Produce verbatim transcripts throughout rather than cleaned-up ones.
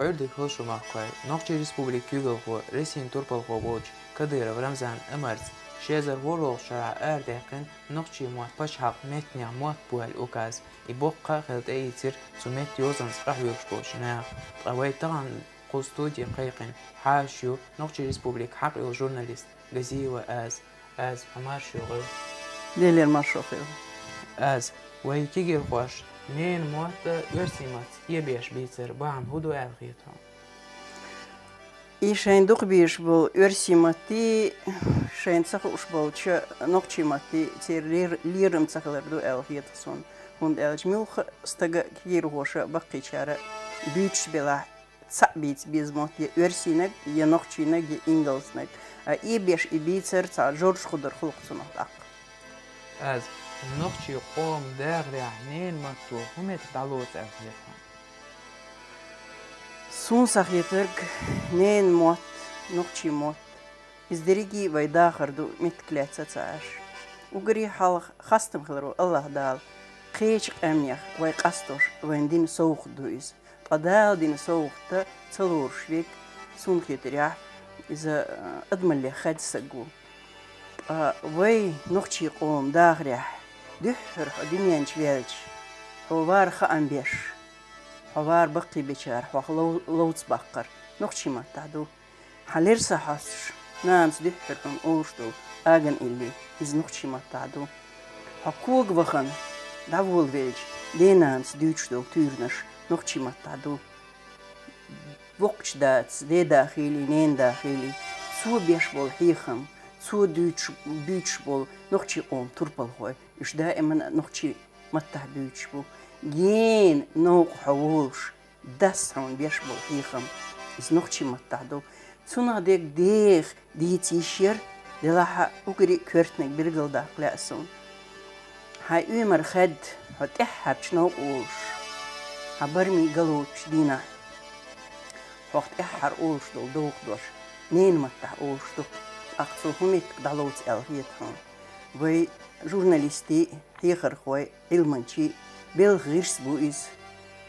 Ӏуйрдиг хилшо махкой, Нохчий Республик куьйгалхо, Россин турпалхо волчу Кадыров Рамзан Ӏумарца ши эзар ворхӀалгӀачу шарахь арадаьккхина нохчий мотт пачхьалкх меттанех мотт бу аьлла указ. И боккха а хилла тӀеийцира цу метта йозанца къахьоьгуш болчу наха. Ткъа вай тахана кху студи кхайкхина хьаша ю Нохчий Республик хьакъ йолу журналист Газиева Аза. Аза, хьо марша йогӀийла. Делера маршо хуьлда. Аза, вай кегийрхоша ненан мотт а, оьрсийн мотт а къебеш бийцар бахьана хӀун ду аьлла хета хьуна? И шайн дукха бийш болу оьрсийн маттий, шайн ца хууш болчу нохчийн маттий церан лер-, лерам ца хилар ду аьлла хета суна. ХӀунда аьлча муьлхха а стага а, кегийрхоша а, баккхийчара а буьйцуш белахь, цхьаъ бийца беза мотт я оьрсийнаг, я нохчийнаг, я ингалснаг. А къебеш и бийцар цхьа жоржахудар хилла-кх цунах тӀаккха. Аза, нохчийн къоман дахарехь ненан матто хӀун меттиг дӀалоцу аьлла хета хьуна? Суна схьахетарг, ненан мотт, нохчийн мотт, иза дерриге а вай дахар ду, меттиг лаьцна ца Ӏаш. Уггаре хьалха хастам хиларо АллахӀ Дала кхечу къаьмнех вай къастош, вайна дина совгӀат ду иза. Ткъа Дала дина совгӀат ца лоруш верг, суна хетарехь, иза, а, адамаллех хаьдда стаг ву. Ткъа вай, нохчийн къоман дахарехь, дуьххьара хьо дуьнен чу ваьлча, хьо вар хаам беш, хьо вар баккхийбечара хьох лов-, ловца баккхар нохчийн маттахь ду. Хьан лерса хьостуш, нанас дуьххьара хьуна олуш долу аган илли, иза нохчийн маттахь ду. Хьо кога вахана, дӀаволавелча, денанас дуьйцуш долу туьйранаш нохчийн маттахь ду. Воккхачу дацас, деда хилий, ненада хилий, цо беш болу хьехам, цо дуьйцуш, буьйцуш болу нохчийн къоман турпалхой, уьш даиман а нохчийн маттахь буьйцуш бу. Гена новкъа хьо волуш, дас хьуна беш болу хьехам, иза нохчийн маттахь ду. Цунах дерг деха дийца йиш яра, делахь а уггаре а коьртаниг билгалдаккха лаьа суна. Хьайн оьмар хаьдда, хьо тӀаьххьарчу новкъа волуш, хьан барамийн галочу дийнахь, хьох тӀаьххьара олуш долу дохкуш дош ненан маттахь олуш ду, тӀаккха цо хӀун меттиг дӀалоцу аьлла хета хьуна. Вай журналистийн, хьехархойн, Ӏилманчийн белхан гӀирс бу иза.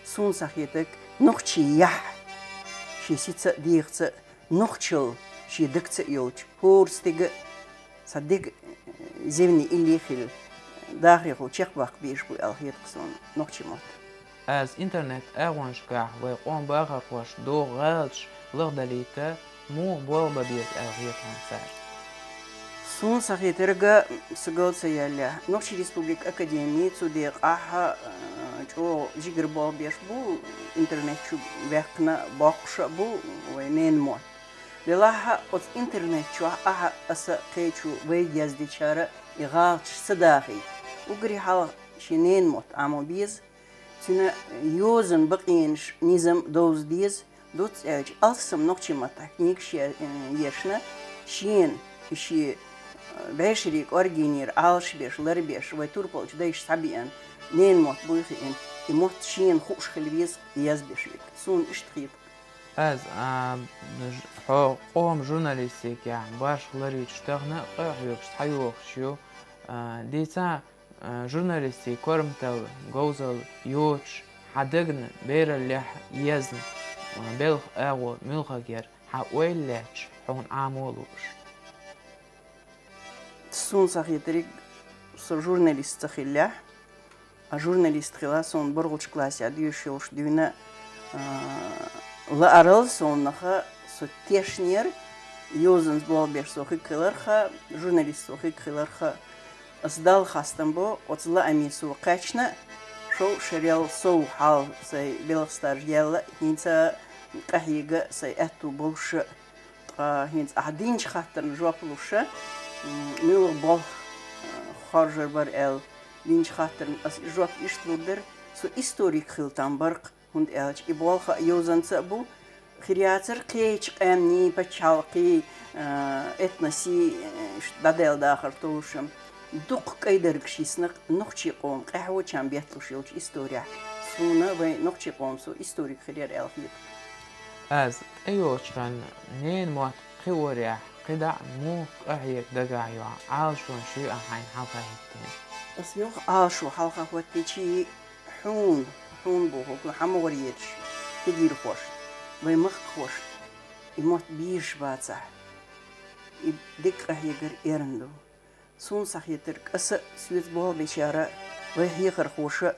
Суна схьахетарг, нохчийн яхь, шен сица а, дегӀаца а, нохчалла шен дагца а йолчу хӀора стеган а, цхьа деган а, зевне илли а хилла, дахарехула чекхбаккха безаш бу аьлла хета-кх суна нохчийн мотт. Аза, интернет-агӀонашкахь вай къоман бахархоша доху гӀалаташ лахдалийта муха болх бан беза аьлла хета хьуна цара? Суна схьахетарг, сан гал ца яьллехь, Нохчийн Республикан Академи цу декъехь, а, чӀогӀа жигара болх беш бу, интернет чу баьккхина а, боккхуш а бу вайн ненан мотт. Делахь а оцу интернет чохь ахьа, аса, кхечо вайга яздечара и гӀалаташ ца дахийта, уггаре хьалха шен ненан мотт Ӏамо беза, цуьнан йозанан бакъенаш, низам довза деза, дуккха аьлча, алссам нохчийн маттахь книгаш е-, ешна, шена, шен, э, бӀешерийн кӀоргийнера Ӏалашбеш, ларбеш, вай турпалчу дайша схьабеана ненан мотт буй хиъна, и мотт шена хууш хила веза язбеш верг. Суна иштта хета. Аза, а, ж-, хьо къоман журналистикехь башха ларийча тахана а къахьоьгуш схьайогӀуш ю, а, дийца, а, журналистийн корматалла, говзалла йоцуш, хьан дагна бераллехь езна, а, белхан агӀо муьлхарг яра, хьан ойла лаьтташ хьуна Ӏамо а лууш? Суна схьахетарг, со журналист ца хиллехь, а журналист хила суна борхалгӀачу классехь доьшуш йолуш дуьйна, а, лаарал совнаха, со тешнера, йозанца болх беш со хиг хиларха, журналист со хиг хиларха, ас Далла хастам бо, оцу лааме со кхаьчна, шовзткъа шарел сов хьал сайн белхан стаж яьлла, хӀинца къахьега сайн аьтту болуша. Ткъа хӀинца ахь динчу хаттарна жоп луша, м, муьлха болх, а, хоржур бара аьлла, динчу хаттарна ас жоп иштта лур дара, со историк хила там бара-кх, хӀунда аьлча и болх а йозанца а бу, хир яцара кхечу къаьмнийн, пачхьалкхийн, а, этносийн, а, иштта дӀадаьлла дахар толлушам. Дукха кӀайдаргаш йисна-кх нохчийн къоман къаьхьо чам бетталуш йолчу исторехь. Суна вайн нохчийн къоман со историк хир яра аьлла хета. Аза, тӀейогӀучу хенахь ненан мотт кхиорехь, кхидӀа а муха къахьега дагахь ю, Ӏалашонаш юй ахь хьайна хьалха хӀиттийна? Ас муьлха Ӏалашо хьалха хӀоттийча, хьуна, хьуна бохург ду, хьан могӀарерчу кегийрхошна. вай махкахоша и мотт безаш бацахь, и дика къахьегар эрна ду. Суна схьахетарг, аса а, соьца болх бечара а, вай хьехархоша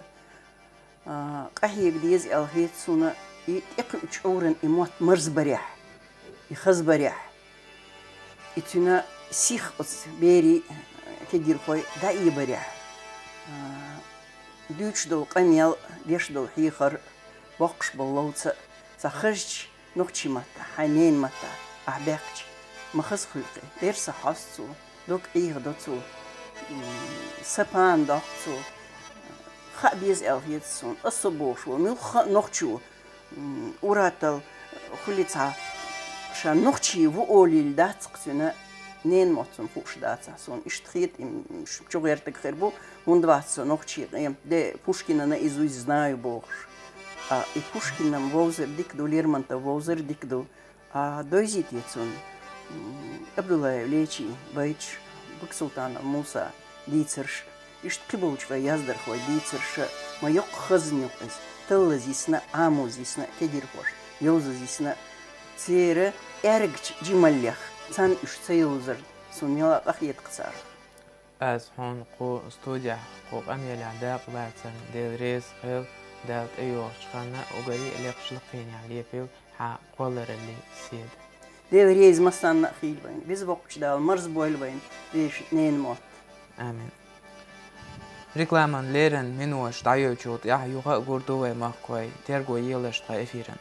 а, а, къахьега деза аьлла хета суна, и тӀекхуьучу уровне и мотт марзбарехь, и хазбарехь, и цуьнан сих оцу берийн, а, кегийрхойн дӀаэбарехь, а, дуьйцуш долу къамел, деш долу хьехар, боккхуш болу ловца а ца хазча, нохчийн маттахь, хьайн ненан маттахь ахь баьккхича, ма хаза хуьлу-кх и. Дерриг сан хьоста цо, дог Ӏехадо цо, м, сан пана доккху цо. Хаа беза аьлла хета суна, аса со бохуш ву, муьлхха а нохчо, м, ур-атталла хуьлий цхьа, ша нохчи ву олийла дац-кх цуьнан, ненан мотт цунна хууш дацахь. Суна иштта хета, и, м, ш-, чугӀертаг хир бу, хӀунда вац со нохчи къем, де Пушкина наизусть знаю бохуш. А и Пушкин-м вовзар дика ду, Лермонтов вовзар дика ду. А довзийта цунна, м, Абдуллаев Лечин байташ, Баксултанов Мусан дийцарш, иштта кхиболчу вай яздархойн дийцарш а, ма йоккха хазна ю-кх иза, таллаза йисна, Ӏамоза йисна, кегийрхоша йовзаза йисна, церан аьргачу жималлех цхьанна уьш ца йовзар суна мел а къахета-кх царах. Ас хьуна кху студехь, кху къамелехь дакъа лацарна Дела реза хуьлда, Дала тӀейогӀучу ханна уггаре а лекхаш лакхенехь лепийла хьан кхоллараллин седа. Дела реза массарна а хуьлда вайна. Веза-Воккхачу Дала марзбойла вайна вешан ненан мотт. Амин. Рекламан леррина миноташ дӀайоьллучул тӀаьхьа юха а гур ду вай, махкахой, терго елаш тхан эфиран.